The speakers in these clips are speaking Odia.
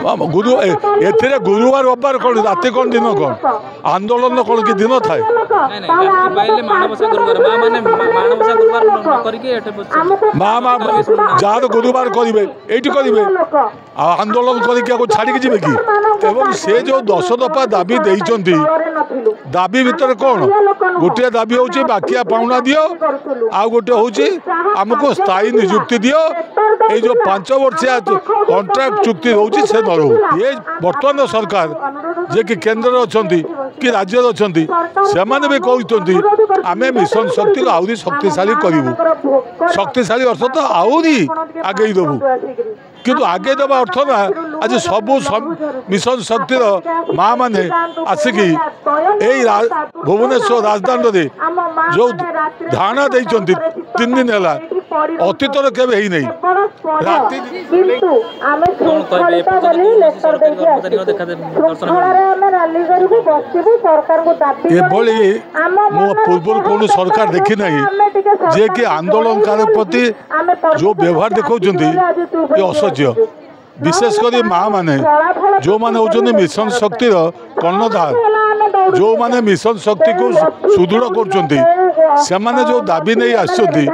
ଗୁରୁ ଏଥିରେ ଗୁରୁବାର ରବିବାର କ'ଣ, ରାତି କ'ଣ ଦିନ କ'ଣ, ଆନ୍ଦୋଳନ କ'ଣ କି ଦିନ ଥାଏ? ମା ମା ଯାହାର ଗୁରୁବାର କରିବେ ଏଇଠି କରିବେ, ଆଉ ଆନ୍ଦୋଳନ କରିକି ଆକୁ ଛାଡ଼ିକି ଯିବେ କି? ଏବଂ ସେ ଯେଉଁ 10 ଦଫା ଦାବି ଦେଇଛନ୍ତି, ଦାବି ଭିତରେ କ'ଣ? ଗୋଟିଏ ଦାବି ହେଉଛି ବାକିଆ ପାଉଣା ଦିଅ, ଆଉ ଗୋଟେ ହେଉଛି ଆମକୁ ସ୍ଥାୟୀ ନିଯୁକ୍ତି ଦିଅ, ଏଇ ଯେଉଁ 5 ବର୍ଷିଆ କଣ୍ଟ୍ରାକ୍ଟ ଚୁକ୍ତି ରହୁଛି ସେ ନ ରହୁ। ଏ ବର୍ତ୍ତମାନ ସରକାର ଯିଏକି କେନ୍ଦ୍ରରେ ଅଛନ୍ତି କି ରାଜ୍ୟରେ ଅଛନ୍ତି, ସେମାନେ ବି କହୁଛନ୍ତି ଆମେ ମିଶନ ଶକ୍ତିକୁ ଆହୁରି ଶକ୍ତିଶାଳୀ କରିବୁ। ଶକ୍ତିଶାଳୀ ଅର୍ଥ ତ ଆହୁରି ଆଗେଇ ଦେବୁ, କିନ୍ତୁ ଆଗେଇ ଦେବା ଅର୍ଥ ନା ଆଜି ସବୁ ମିଶନ ଶକ୍ତିର ମା ମାନେ ଆସିକି ଏଇ ଭୁବନେଶ୍ୱର ରାଜଧାନୀରେ ଯେଉଁ ଧାରଣା ଦେଇଛନ୍ତି 3 ଦିନ ହେଲା, ଅତୀତରେ କେବେ ହେଇନାହିଁ। ରାତି ଏଭଳି ମୁଁ ପୂର୍ବରୁ କୌଣସି ସରକାର ଦେଖିନାହିଁ, ଯିଏକି ଆନ୍ଦୋଳନକାରୀ ପ୍ରତି ଯେଉଁ ବ୍ୟବହାର ଦେଖାଉଛନ୍ତି ଏ ଅସହ୍ୟ। ବିଶେଷ କରି ମା ମାନେ ଯେଉଁମାନେ ହେଉଛନ୍ତି ମିଶନ ଶକ୍ତିର କର୍ଣ୍ଣଧାର, ଯେଉଁମାନେ ମିଶନ ଶକ୍ତିକୁ ସୁଦୃଢ଼ କରୁଛନ୍ତି, ସେମାନେ ଯେଉଁ ଦାବି ନେଇ ଆସିଛନ୍ତି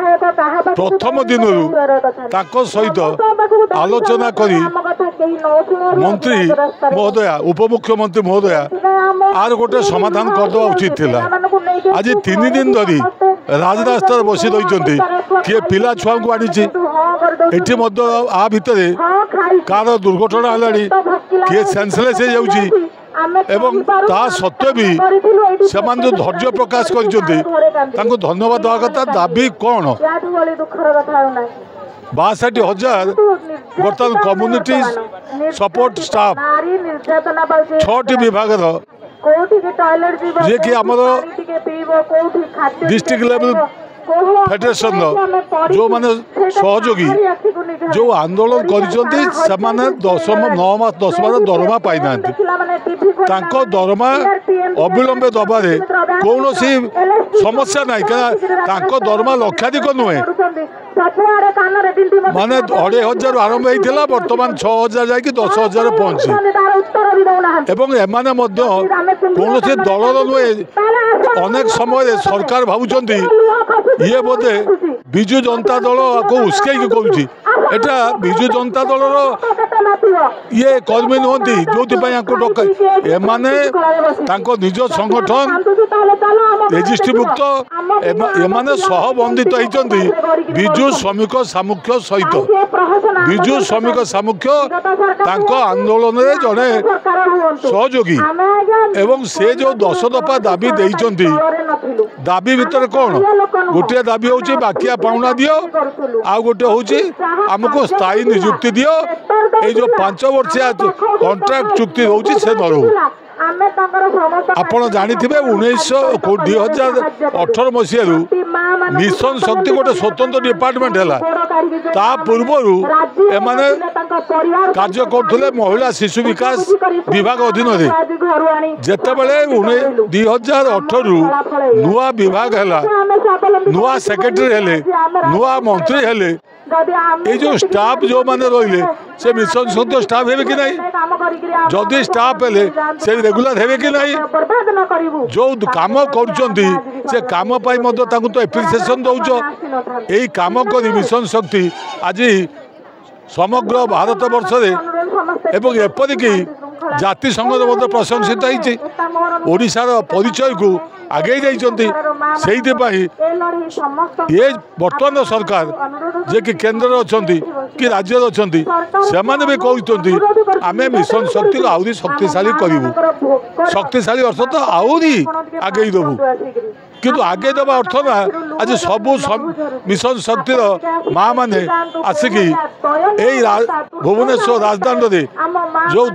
ପ୍ରଥମ ଦିନରୁ ତାଙ୍କ ସହିତ ଆଲୋଚନା କରି ମନ୍ତ୍ରୀ ମହୋଦୟା, ଉପମୁଖ୍ୟମନ୍ତ୍ରୀ ମହୋଦୟା ଆର ଗୋଟେ ସମାଧାନ କରିଦେବା ଉଚିତ ଥିଲା। ଆଜି 3 ଦିନ ଧରି ରାଜରାସ୍ତାରେ ବସି ରହିଛନ୍ତି। କିଏ ପିଲା ଛୁଆଙ୍କୁ ଆଣିଛି ଏଠି ମଧ୍ୟ, ଆ ଭିତରେ କାହାର ଦୁର୍ଘଟଣା ହେଲାଣି, କିଏ ସେନ୍ସଲେସ୍ ହେଇଯାଉଛି, ଏବଂ ତା ସତ୍ତ୍ୱେ ବି ସେମାନେ ଯେଉଁ ଧୈର୍ଯ୍ୟ ପ୍ରକାଶ କରିଛନ୍ତି ତାଙ୍କୁ ଧନ୍ୟବାଦ ଦେବା କଥା। ଦାବି କ'ଣ? 62,000 ବର୍ତ୍ତମାନ କମ୍ୟୁନିଟି ସପୋର୍ଟ ଷ୍ଟାଫ୍ 6ଟି ବିଭାଗର, ଯିଏକି ଆମର ଡିଷ୍ଟ୍ରିକ୍ଟ ଲେଭେଲ ଫେଡେରେସନର ଯେଉଁମାନେ ସହଯୋଗୀ ଯେଉଁ ଆନ୍ଦୋଳନ କରିଛନ୍ତି, ସେମାନେ 9 ମାସ 10 ମାସ ଦରମା ପାଇନାହାନ୍ତି। ତାଙ୍କ ଦରମା ଅବିଳମ୍ବେ ଦେବାରେ କୌଣସି ସମସ୍ୟା ନାହିଁ, କାରଣ ତାଙ୍କ ଦରମା ଲକ୍ଷାଧିକ ନୁହେଁ, ମାନେ 2,500ରୁ ଆରମ୍ଭ ହେଇଥିଲା, ବର୍ତ୍ତମାନ 6,000 ଯାଇକି 10,000 ପହଞ୍ଚି। ଏବଂ ଏମାନେ ମଧ୍ୟ କୌଣସି ଦଳର ନୁହେଁ। ଅନେକ ସମୟରେ ସରକାର ଭାବୁଛନ୍ତି ଇଏ ବୋଧେ ବିଜୁ ଜନତା ଦଳକୁ ଉସ୍କେଇକି କରୁଛି। ଏଟା ବିଜୁ ଜନତା ଦଳର ଇଏ କର୍ମୀ ନୁହନ୍ତି ଯେଉଁଥିପାଇଁ ୟାଙ୍କୁ ଡକା। ଏମାନେ ତାଙ୍କ ନିଜ ସଂଗଠନ ରେଜିଷ୍ଟ୍ରିଭୁକ୍ତ, ଏମାନେ ସହବନ୍ଧିତ ହେଇଛନ୍ତି ବିଜୁ ଶ୍ରମିକ ସାମୁଖ୍ୟ ସହିତ। ବିଜୁ ଶ୍ରମିକ ସାମୁଖ୍ୟ ତାଙ୍କ ଆନ୍ଦୋଳନରେ ଜଣେ ସହଯୋଗୀ। ଏବଂ ସେ ଯେଉଁ 10 ଦଫା ଦାବି ଦେଇଛନ୍ତି, ଦାବି ଭିତରେ କ'ଣ? ଗୋଟିଏ ଦାବି ହେଉଛି ବାକିଆ ପାଉଣା ଦିଅ, ଆଉ ଗୋଟେ ହେଉଛି ଆମକୁ ସ୍ଥାୟୀ ନିଯୁକ୍ତି ଦିଅ, ଏଇ ଯେଉଁ 5 ବର୍ଷିଆ କଣ୍ଟ୍ରାକ୍ଟ ଚୁକ୍ତି ରହୁଛି ସେ ନ ରହୁ। ଆପଣ ଜାଣିଥିବେ 2018 ମସିହାରୁ ମିଶନ ଶକ୍ତି ଗୋଟେ ସ୍ୱତନ୍ତ୍ର ଡିପାର୍ଟମେଣ୍ଟ ହେଲା। ତା ପୂର୍ବରୁ ଏମାନେ କାର୍ଯ୍ୟ କରୁଥିଲେ ମହିଳା ଶିଶୁ ବିକାଶ ବିଭାଗ ଅଧୀନରେ। ଯେତେବେଳେ 2018ରୁ ନୂଆ ବିଭାଗ ହେଲା, ନୂଆ ସେକ୍ରେଟାରୀ ହେଲେ, ନୂଆ ମନ୍ତ୍ରୀ ହେଲେ, ଏଇ ଯେଉଁ ଷ୍ଟାଫ୍ ଯେଉଁମାନେ ରହିଲେ ସେ ମିଶନ ଶକ୍ତି ଷ୍ଟାଫ୍ ହେବେ କି ନାହିଁ? ଯଦି ଷ୍ଟାଫ୍ ହେଲେ ସେ ରେଗୁଲାର ହେବେ କି ନାହିଁ? ଯେଉଁ କାମ କରୁଛନ୍ତି ସେ କାମ ପାଇଁ ମଧ୍ୟ ତାଙ୍କୁ ତ ଏପ୍ରିସିଏସନ୍ ଦେଉଛ। ଏଇ କାମ କରି ମିଶନ ଶକ୍ତି ଆଜି ସମଗ୍ର ଭାରତ ବର୍ଷରେ ଏବଂ ଏପରିକି ଜାତିସଂଘରେ ମଧ୍ୟ ପ୍ରଶଂସିତ ହେଇଛି, ଓଡ଼ିଶାର ପରିଚୟକୁ ଆଗେଇ ଯାଇଛନ୍ତି। ସେଇଥିପାଇଁ ଏ ବର୍ତ୍ତମାନ ସରକାର ଯିଏକି କେନ୍ଦ୍ରରେ ଅଛନ୍ତି କି ରାଜ୍ୟରେ ଅଛନ୍ତି, ସେମାନେ ବି କହୁଛନ୍ତି ଆମେ ମିଶନ ଶକ୍ତିକୁ ଆହୁରି ଶକ୍ତିଶାଳୀ କରିବୁ। ଶକ୍ତିଶାଳୀ ଅର୍ଥ ତ ଆହୁରି ଆଗେଇ ଦେବୁ, କିନ୍ତୁ ଆଗେଇ ଦେବା ଅର୍ଥ ନା ଆଜି ସବୁ ମିଶନ ଶକ୍ତିର ମା ମାନେ ଆସିକି ଏଇ ଭୁବନେଶ୍ୱର ରାଜଧାନୀରେ ଯେଉଁ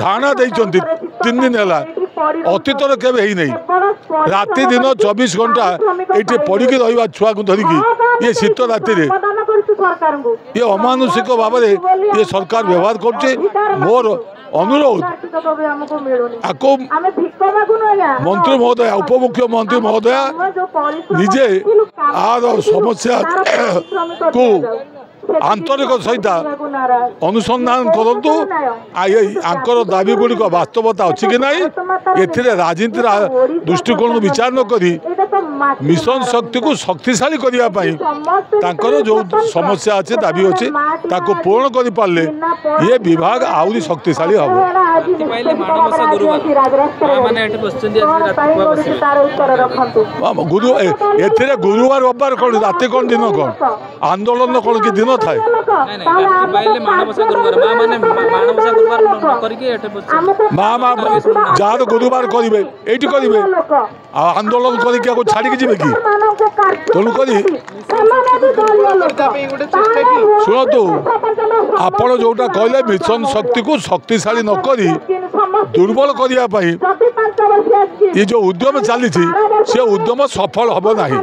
ଧାରଣା ଦେଇଛନ୍ତି 3 ଦିନ ହେଲା, ଅତୀତରେ କେବେ ହେଇନାହିଁ। ରାତି ଦିନ 24 ଘଣ୍ଟା ଏଇଠି ପଡ଼ିକି ରହିବା ଛୁଆକୁ ଧରିକି ଇଏ ଶୀତ ରାତିରେ, ଇଏ ଅମାନୁଷିକ ଭାବରେ ଇଏ ସରକାର ବ୍ୟବହାର କରୁଛି। ମୋର ଅନୁରୋଧ ଆକୁ ମନ୍ତ୍ରୀ ମହୋଦୟା, ଉପମୁଖ୍ୟମନ୍ତ୍ରୀ ମହୋଦୟା ନିଜେ ଆର ସମସ୍ୟାକୁ ଆନ୍ତରିକ ସହିତ ଅନୁସନ୍ଧାନ କରନ୍ତୁ, ଆଙ୍କର ଦାବି ଗୁଡ଼ିକ ବାସ୍ତବତା ଅଛି କି ନାହିଁ। ଏଥିରେ ରାଜନୀତିର ଦୃଷ୍ଟିକୋଣରୁ ବିଚାର ନ କରି ମିଶନ ଶକ୍ତିକୁ ଶକ୍ତିଶାଳୀ କରିବା ପାଇଁ ତାଙ୍କର ଯେଉଁ ସମସ୍ୟା ଅଛି, ଦାବି ଅଛି, ତାକୁ ପୂରଣ କରିପାରିଲେ ଇଏ ବିଭାଗ ଆହୁରି ଶକ୍ତିଶାଳୀ ହେବ। ଗୁରୁ ଏଥିରେ ଗୁରୁବାର ରବିବାର କ'ଣ, ରାତି କ'ଣ, ଦିନ କ'ଣ, ଆନ୍ଦୋଳନ କ'ଣ କି ଦିନ ଥାଏ? ମା ମା ଯାହାର ଗୁରୁବାର କରିବେ ଏଇଠି କରିବେ, ଆଉ ଆନ୍ଦୋଳନ କରିକି ଆକୁ ଛାଡ଼ିକି ଯିବେ କି? ତେଣୁକରି ଶୁଣନ୍ତୁ, ଆପଣ ଯେଉଁଟା କହିଲେ ମିଶନ ଶକ୍ତିକୁ ଶକ୍ତିଶାଳୀ ନ କରି ଦୁର୍ବଳ କରିବା ପାଇଁ ଏ ଯେଉଁ ଉଦ୍ୟମ ଚାଲିଛି, ସେ ଉଦ୍ୟମ ସଫଳ ହେବ ନାହିଁ।